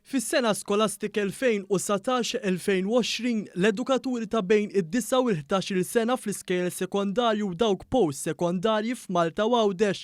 Fis-sena skolastika 2019-2020, l-edukaturi ta' bejn id-disa' u l-ħdax-il sena fl-iskejjel sekondarji u dawk post-sekondarji f'Malta u Għawdex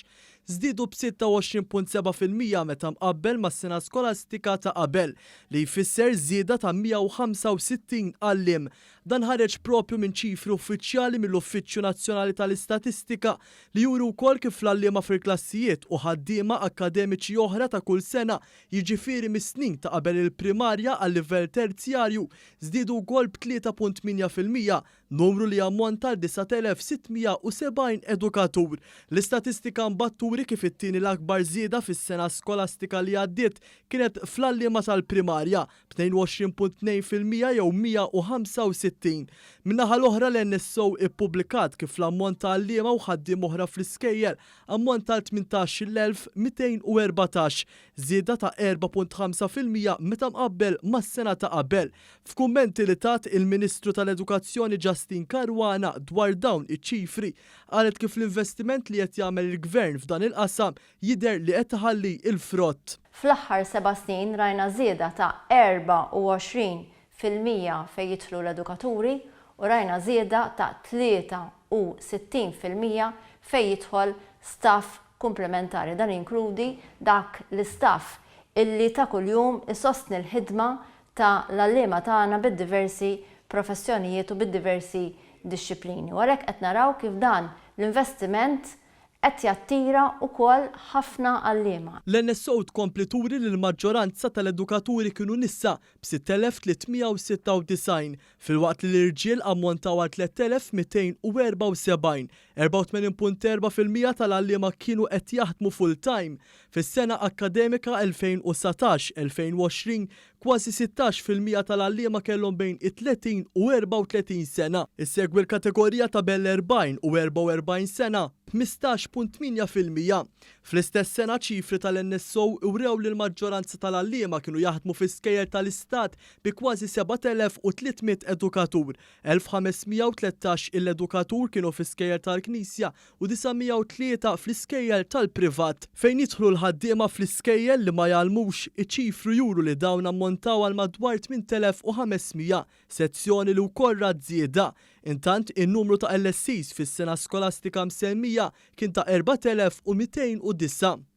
żdiedu b'26.7% meta mqabbel mas-sena skolastika ta' qabel, li jfisser żieda ta' 165 għalliem. Dan ħareġ proprju minn ċifri uffiċjali mill-Uffiċċju Nazzjonali tal-Istatistika li juru wkoll kif l-għalliema fil-klassijiet u ħaddiema akkademiċi oħra ta' kull sena, jiġifieri mis-snin ta' qabel il-primarja għal-livell terzjarju, żdiedu wkoll b'3.8%, numru li jammonta għal 9,670 edukatur. L-istatistika mbagħad turi kif it-tieni l-akbar żieda fis-sena skolastika li għaddiet kienet fl-għalliema tal-primarja, b'22.2% jew 165. Min-naħa l-oħra l-NSO ippubblikat kif l-ammont ta' għalliema u ħaddiema oħra fl-iskejjel ammonta għal 18,214, żieda ta' 4.5% meta mqabbel mas-sena ta' qabel. F'kummenti li tat il-Ministru tal-Edukazzjoni Justyne Caruana dwar dawn iċ-ċifri, qalet kif l-investiment li qed jagħmel il-Gvern f'dan il-qasam jidher li qed iħalli l-frott. Fl-aħħar seba' snin rajna żieda ta' 24% fejn jidħlu l-edukaturi u rajna żieda ta' 63% fejn jidħol staff komplementari. Dan jinkludi dak l-istaff illi ta' kuljum isostni l-ħidma ta' l-għalliema tagħna bid-diversi professjonijiet u bid-diversi dixxiplini. U għalhekk qed naraw kif dan l-investiment qed jattira wkoll ħafna għalliema. L-NSO tkompli turi li l-maġġoranza tal-edukaturi kienu nisa b'6,396 filwaqt li l-irġiel ammontaw għal 3,274. 84.4% tal-għalliema kienu qed jaħdmu full-time. Fis-sena akkademika 2019-2020 Kważi 16% tal-għalliema kellhom bejn it-30 u 34 sena. Issegwi l-kategorija ta' bejn l-40 u 44 sena b'15.8%. Fl-istess sena ċifri tal-NSO wrew li l-maġġoranza tal-għalliema kienu jaħdmu fi skejjel tal-istat bi kważi 7,300 edukatur, 1,513 il-edukatur kienu fi skejjel tal-Knisja u 903 fl-iskejjel tal-privat. Fejn jidħlu l-ħaddiema fl-iskejjel li ma jgħallmux, iċ-ċifri juru li dawn ammontaw għal madwar 8,500, sezzjoni li wkoll rat żieda. Intant, in-numru ta' LSEs fis-sena skolastika msemmija kien ta' 4,209.